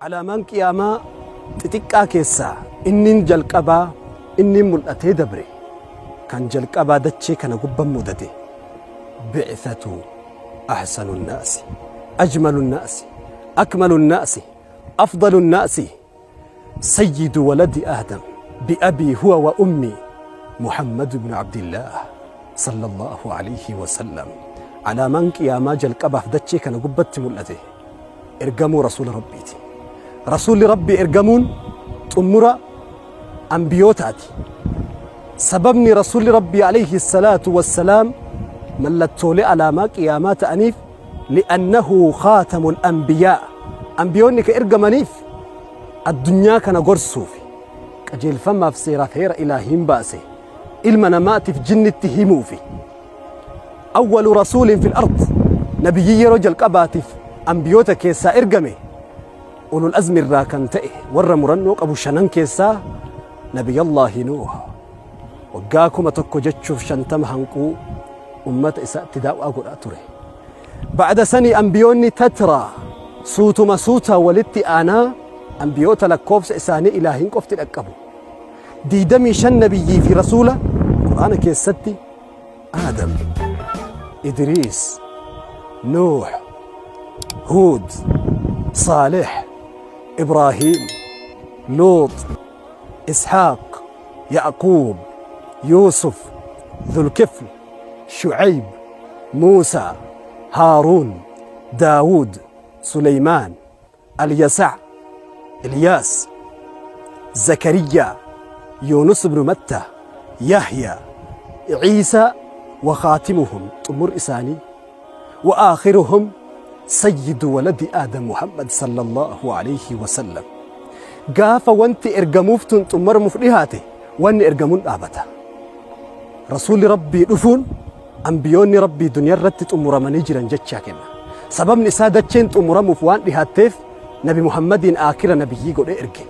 Alaamaan qiyaamaa xixiqqaa keessaa innin jalqabaa inni mul'atee dabre kan jalqabaa dachee kana gubban mudate bi'thatu ahsanu nnaasi ajmalu nnaasi akmalu nnaasi afdalu nnaasi sayyidu waladi aadam biabii huwa wa ummii Muhammad ibnu Abdillaah sallallahu alayhi wasallam. Alaamaan qiyaamaa jalqabaaf dachee kana gubbatti mul'ate ergamuu rasuula rabbiiti. Rasuulli rabbii ergamuun xumura ambiyootaati. Sababni rasuulli rabbii alayhi salaatu wassalaam mallattoolee alaamaa qiyaamaa ta'aniif li'annahu khaatamul anbiyaa. Ambiyoonni ka ergamaniif addunyaa kana gorsuufi qajeelfamaaf seeraaf heera ilaahiin baase ilma namaatiif jinnitti himuufi. Awwalu rasuulin fil ard, nabiyyii yeroo jalqabaatiif ambiyoota keessaa ergame ulul azmi irraa kan ta'e warra murannoo qabu shanan keessaa nabiyallaahi Nuuh waggaa 1050 hanquu ummata isaatti daaw'aa godhaa ture. Ba'da sanii ambiyoonni tatraa suutuma suutaa walitti aanaa ambiyoota lakkoofsa isaanii ilaahiin qofti dhaqqabu. 25 nabiyyii fi rasuula Qur'aana keessatti Aadam, Idriis, Nuuh, Huud, Saalih, Ibraahiim, Luux, Ishaaq, Ya'quub, Yuusuf, Dhulkifl, Shucayb, Muusaa, Haaruun, Daawuud, Suleymaan, Alyasac, Ilyaas, Zakariyaa, Yuunus ibnu Matta, Yahyaa, Ciisaa, wa khaatimuhum xumur isaanii wa aakhiruhum sayyidu waladi Aadam Muhammad sallallahu alayhi wa sallam. Gaafa wanti ergamuuf tun xumuramuuf dhihaate wanni ergamuun dhaabata. Rasuulli Rabbii dhufuun ambiyoonni Rabbii duniyaa irratti xumuramanii jiran jechaa kenna. Sababni isaa dacheen xumuramuuf waan dhihaatteef Nabi Muhammadiin aakira nabiyyii godhee erge.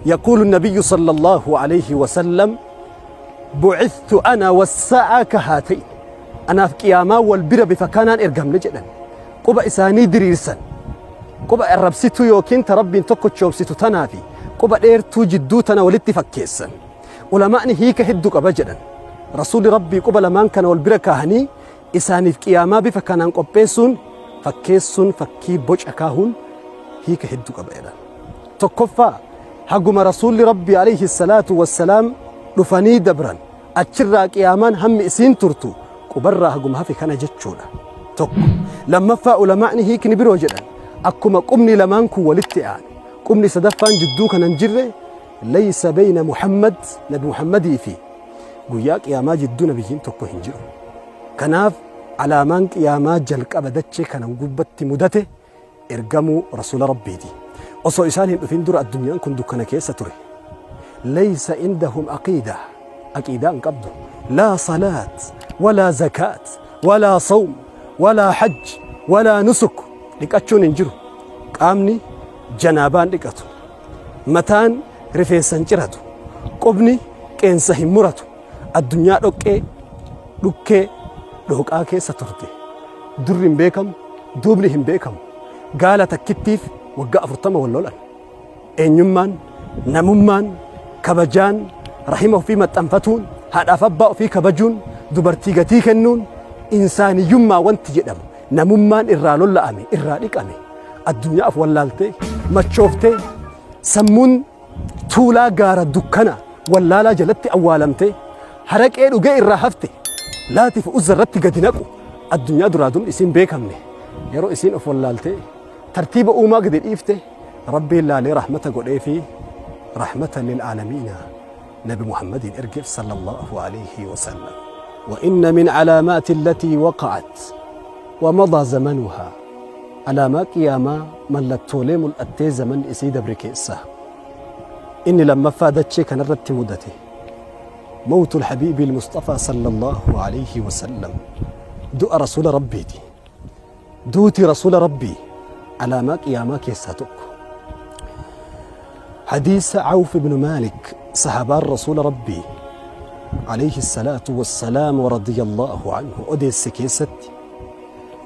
Yaquulu nabiyyu sallallahu alayhi wa sallam bu'ithtu ana wassaa'a ka haatayn. Anaaf qiyaamaa wal bira bifa kanaan ergamne jedhan. Quba isaanii diriirsan. Quba arrabsituu yookiin ta Rabbiin tokkochoomsitu tanaa fi quba dheertuu jidduu tana walitti fakkeessan. Ulamaa'ni hiika heddu qaba jedhan. Rasuulli Rabbii quba lamaan kana wal bira kaahanii isaaniif qiyaamaa bifa kanaan qopheessuun fakkeessuun fakkii boca kaahuun hiika heddu qaba jedhan. Tokkoffaa haguma Rasuulli Rabbii alayhi salaatu wassalaam dhufanii dabran achirraa qiyaamaan hammi isiin turtu qubarraa haguma hafe kana jechuudha. Tokko. Lammaffaa ulamaa'ni hiikni biroo jedhan akkuma qubni lamaan kun walitti aanu qubni sadaffaan jidduu kana hin jirre laysa bayna Muhammad nabi Muhammadii fi guyyaa qiyaamaa jidduu nabiyyiin tokko hin jiru. Kanaaf alaamaan qiyaamaa jalqaba dachee kana gubbatti mudate ergamuu rasuula Rabbiiti. Osoo isaan hin dhufin dura addunyaan kun dukkana keessa ture. Laysa indahum aqiida aqiidaa hin qabdu. Laa salaat walaa zakaat walaa sawm walaa hajj walaa nusuk dhiqachuun hin jiru. Qaamni janaabaan dhiqatu. Mataan rifeensa hin ciratu. Qubni qeensa hin muratu. Addunyaa dhoqqee, dhukkee, dhooqaa keessa turte. Durri hin beekamu, duubni hin beekamu. Gaala takkittiif waggaa 40 wal lolan. Eenyummaan, namummaan, kabajaan, rahima ofii maxxanfatuun, haadhaaf abbaa ofii kabajuun, dubartii gatii kennuun, insaaniyyummaa wanti jedhamu namummaan irraa lolla'ame, irraa dhiqame. Addunyaa of wallaaltee, machooftee, sammuun tuulaa gaara dukkana wallaalaa jalatti awwaalamtee, haraqee dhugee irraa hafte, laatiif uzza irratti gadi naqu, addunyaa duraa dumni isiin beekamne, yeroo isiin of wallaaltee, tartiiba uumaa gadi dhiifte, Rabbiin laalee rahmata godhee fi rahmatan lil aalamiina Nabi Muhammadiin ergeef sallallahu alayhi wa sallam. Wa inna min calaamaati allatii waqa'at wa madaa zamanuhaa alaamaa qiyaamaa mallattoolee mul'attee zamanni isii dabre keessaa inni lammaffaa dachee kanarratti mudate mawtul habiibi almustafaa sallallahu alayhi wa sallam du'a rasuula rabbiiti. Duuti rasuula rabbii alaamaa qiyaamaa keessaa tokko. Hadiisa Awf ibn Maalik sahabaan rasuula rabbii alayhi salaatu wassalaam wa radiyallahu anhu odeesse keessatti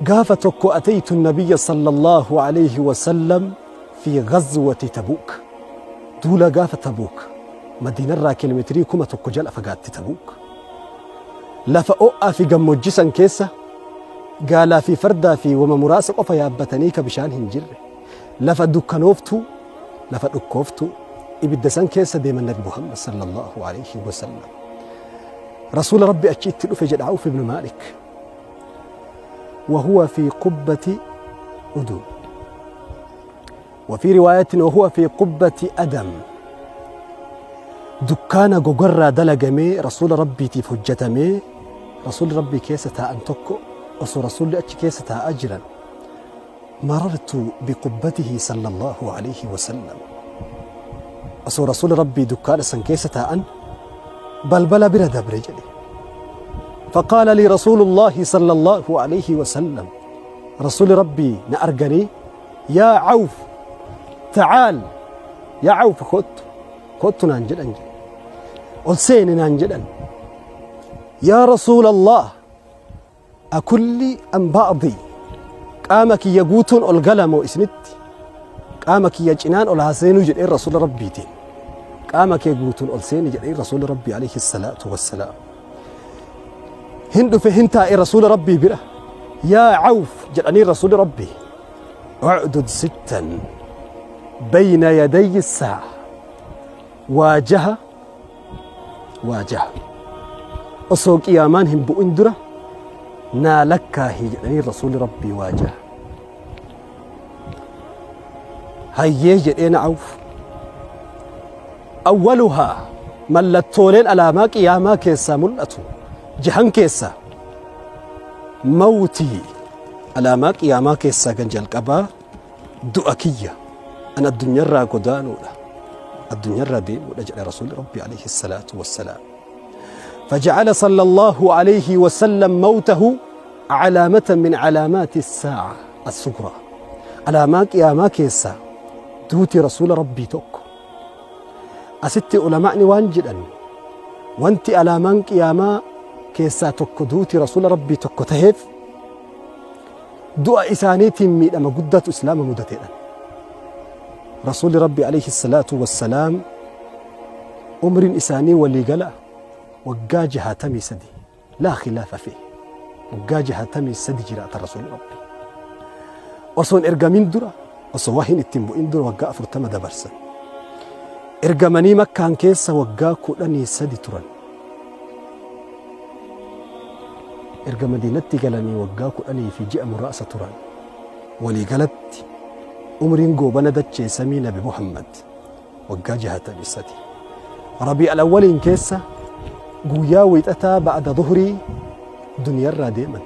gaafa tokko ataytu nabiyya sallallahu alayhi wasallam Fi ghazwati Tabuuk, duula gaafa Tabuuk, Madiinarraa kiiloomeetirii 1000 jala fagaatti Tabuuk. Lafa o'aa fi gammoojjii san keessa gaalaa fi fardaa fi wama muraasa qofa yaabbatanii ka bishaan hin jirre. Lafa dukkanooftuu, lafa dhukkooftuu, ibidda san keessa deeman Nabi Muhammad sallallahu alaihi wasallam. Rasuula Rabbi achi itti dhufe jedha Awf ibn Maalik. وهو في قبة أدم وفي رواية وهو في قبة أدم dukkaana gogarraa dalagamee rasuula rabbiitiif hojjetamee rasuulli rabbii keessa taa'an tokko osoo rasuulli achi keessa taa'aa jiran marartu biqubbatihi sallallahu alayhi wasallam osoo rasuulli rabbii dukkaana san keessa taa'an balbala bira dabre jedhe. فقال لي رسول الله صلى الله عليه وسلم، رسول ربي نأرجني، يا عوف تعال، يا عوف كنت كنت نانجل أنجل ألسين نانجل. يا رسول الله أكلي أم بعضي؟ قامك يقوتون القلم إسنت قامك يجنان الحسين جل رسول ربي تين قامك يقوتون ألسين جل رسول ربي عليه الصلاة والسلام. هند فهنتا رسول ربي بره يا عوف جلني رسول ربي اعدد ستا بين يدي الساعة. واجه واجه أسوق يامان هم بؤندرة نالكا هي جلني رسول ربي واجه هيا جلين عوف. أولها ملتولين على ما قياما كيسا ملأتو جهن كيسا موتي على ما قياما كيسا جنجل قبا دؤكية أنا الدنيا را قدانو الدنيا را دي ولجأ رسول ربي عليه الصلاة والسلام. فجعل صلى الله عليه وسلم موته علامة من علامات الساعة الصغرى. على ما قياما كيسا دوتي رسول ربي توك أستي علماء وانجدا وانت على من قياما كيسا توك دوتي رسول ربي توك تهف دعاء إسانيتي ميد أما قدة إسلام مدتين. رسول ربي عليه الصلاة والسلام أمر إساني ولي قلا وقاجها تمي سدي لا خلاف فيه وقاجها تمي سدي جراءة رسول ربي وصون إرقامين درا وصواهين التنبؤين درا وقا أفرتما دبرسا إرقامني مكان كيسا وقا كولاني سدي تران إرقا مدينتي قلني وقا كولاني في جئة مرأسة تران ولي قلت أمرين قوبنا دتشي سمينا بمحمد وقا جهة بسدي ربيع الأول كيسا قويا ويتأتى بعد ظهري دنيا الراديما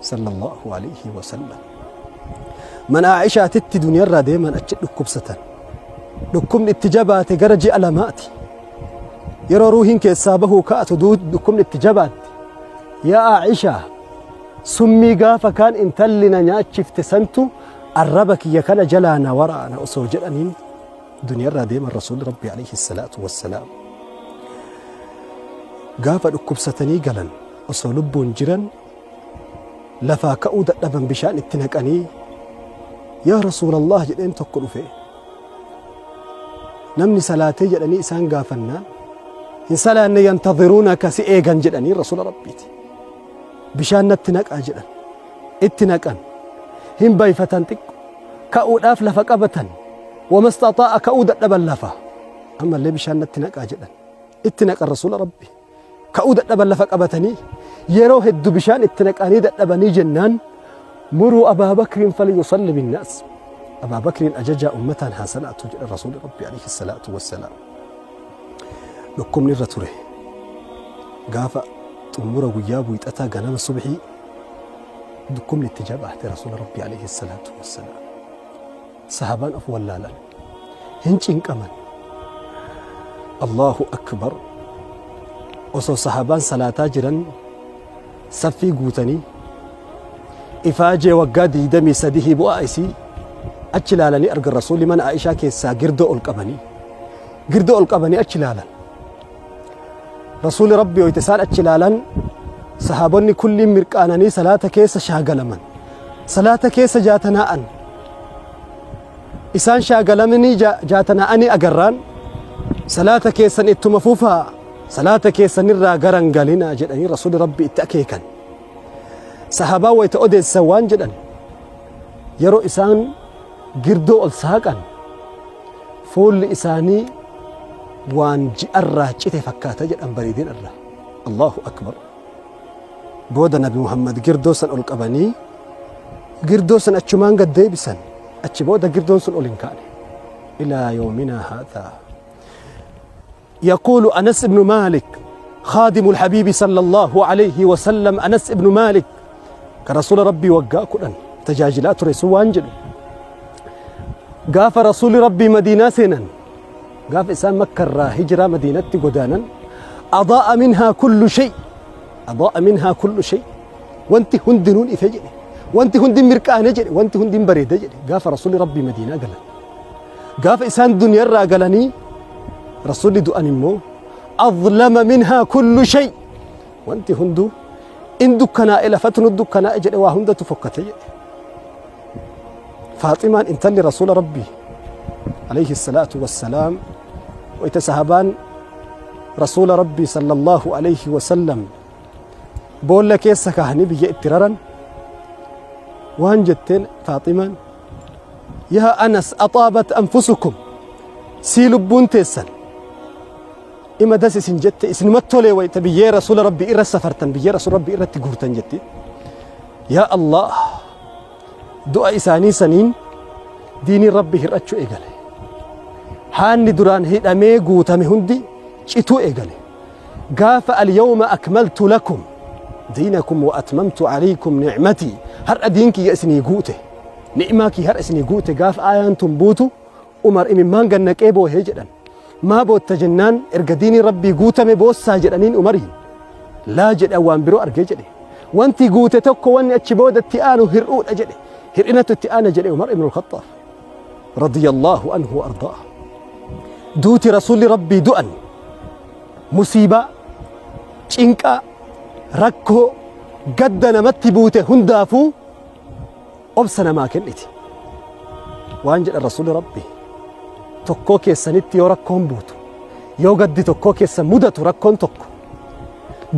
صلى الله عليه وسلم. من عائشة تتي دنيا الراديما أتشد كبسة لكم اتجابات قرجي ألماتي يرى روهين كيسابه كأتو دود لكم اتجابات يا عائشة سمي قافا كان انتلنا ناتشفت سنتو الربك يكن جلانا ورانا أصوجل أنين دنيا الراديما الرسول ربي عليه الصلاة والسلام. قافا لكبستني قلن أصولب جرا لفا كأود لبن بشأن التنك أني يا رسول الله جلين تقول فيه نمني صلاتي جلني إسان قافنا إن صلاة ينتظرونك سئيغا جلني رسول ربي بشأن التنك أجلا اتنك أن هم بيفتن تك كأود أفلف كأبتا وما استطاع كأود لبن لفا أما اللي بشأن التنك أجلا اتنك الرسول ربي كأود لبن لفا كأبتني يروه الدبشان اتنك أني لبني جنان مروا أبا بكر فليصلي بالناس. أبا بكر أجج أمة حسنة الرسول ربي عليه الصلاة والسلام. لكم نرتره قافة تمر وياب ويتأتى قنام الصبحي دكم للتجابة رسول ربي عليه الصلاة والسلام. صحابان أفوال لالا هنشين كمان الله أكبر وصو صحابان صلاة جرا سفي قوتني إفاجي وقادي دمي سديه بؤائسي أتشلالني أرقى الرسول لمن عائشة كيسا قردو القبني قردو القبني أتشلالا رسول ربي ويتسال أتشلالا صحابني كل مرقانني صلاة كيسا شاقلمن صلاة كيسا جاتناء. Isaan shaagalamanii jaatana'anii agarraan salaata keessan ittuma fufaa, salaata keessanirraa garan galinaa jedhanii Rasuulli Rabbi itti akeekan. Sahabaa wayita odeessan waan jedhan, yeroo isaan girdoo ol saaqan fuulli isaanii waan ji'arraa cite fakkaata jedhan bareedina irraa. Allahu akbar. Booda Nabi Muhammad girdoo san ol qabanii girdoo san achumaan gad deebisan. Achi booda girdoon sun ol hin kaane. Ilaa yoominaa haadhaa. يقول أنس بن مالك خادم الحبيب صلى الله عليه وسلم، أنس بن مالك كرسول ربي وقا كدن تجاجلات ture waan jedhu, gaafa rasuuli Rabbii Madiinaa seenan, gaafa isaan Makka irraa hijiraa Madiinatti godaanan, أضاء منها كل شيء، أضاء منها كل شيء, wanti hundinuun ife jedhe, wanti hundi mirqaane jedhe, wanti hundi bareede jedhe gaafa rasuuli Rabbii Madiinaa galan. Gaafa isaan duniyarraa galanii rasuulli du'an immoo أظلم منها كل شيء, wanti hunduu in dukkanaa'e, lafatu nu dukkanaa'e jedhe, waa hundatu fokkate jedhe. Faaximaan intalli rasuula Rabbii عليه الصلاة والسلام wayta sahabaan rasuula Rabbii صلى الله عليه وسلم boolla keessa kahanii biyya itti raran waan jetteen Faaximaan: "يا أنس، أطابت أنفسكم, sii lubbuun teessan ima das isin jette, isinumatti tolee wayta biyyee rasuula Rabbii irra safartan, biyyee rasuula Rabbii irratti guurtan?" jette. Yaa Allah, du'a isaanii saniin diiniin Rabbii hir'achuu eegale. Haanni duraan hidhamee guutame hundi cituu eegale. Gaafa "اليوم أكملت لكم دينكم وأتممت عليكم نعمتي", har'a diin kiyya isinii guute, ni'maa kiyya har'a isinii guute, gaafa aayaan tun buutu Umar imimmaan gannaqee boohee jedhan. Maa bootta jennaan, erga diiniin Rabbii guutame boossaa jedhaniin Umariin. Laa jedhan, waan biroo argee jedhe. Wanti guute tokko wanni achi booda itti aanu hir'uudha jedhe, hir'inatu itti aana jedhe Umar ibn al-Khattaab رضي الله عنه وأرضاه. Duuti rasuulli Rabbii du'an musiibaa, cinqaa, rakkoo, gadda namatti buute hundaafuu obsa namaa kenniti. Waan jedhan rasuulli Rabbii: tokkoo keessanitti yoo rakkoon buutu, yoo gaddi tokkoo keessa mudatu, rakkoon tokko,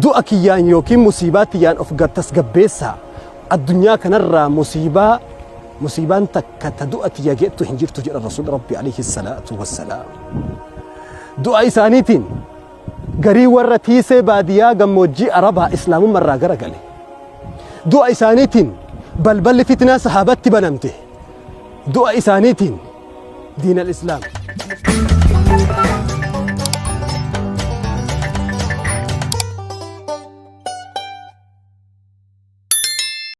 du'a kiyyaan yookiin musiibaa tiyyaan of tasgabbeessaa. Addunyaa kanarraa musiibaan takka ta du'a tiyya geettu hin jirtu jedha rasuulli Rabbii عليه الصلاة والسلام. Du'a isaaniitiin garii warra tiisee baadiyaa gammoojjii Arabaa islaamummaa gara gale. Du'a isaaniitiin balballi fitnaa sahaabatti banamte. Du'a isaaniitiin diin al-islaam.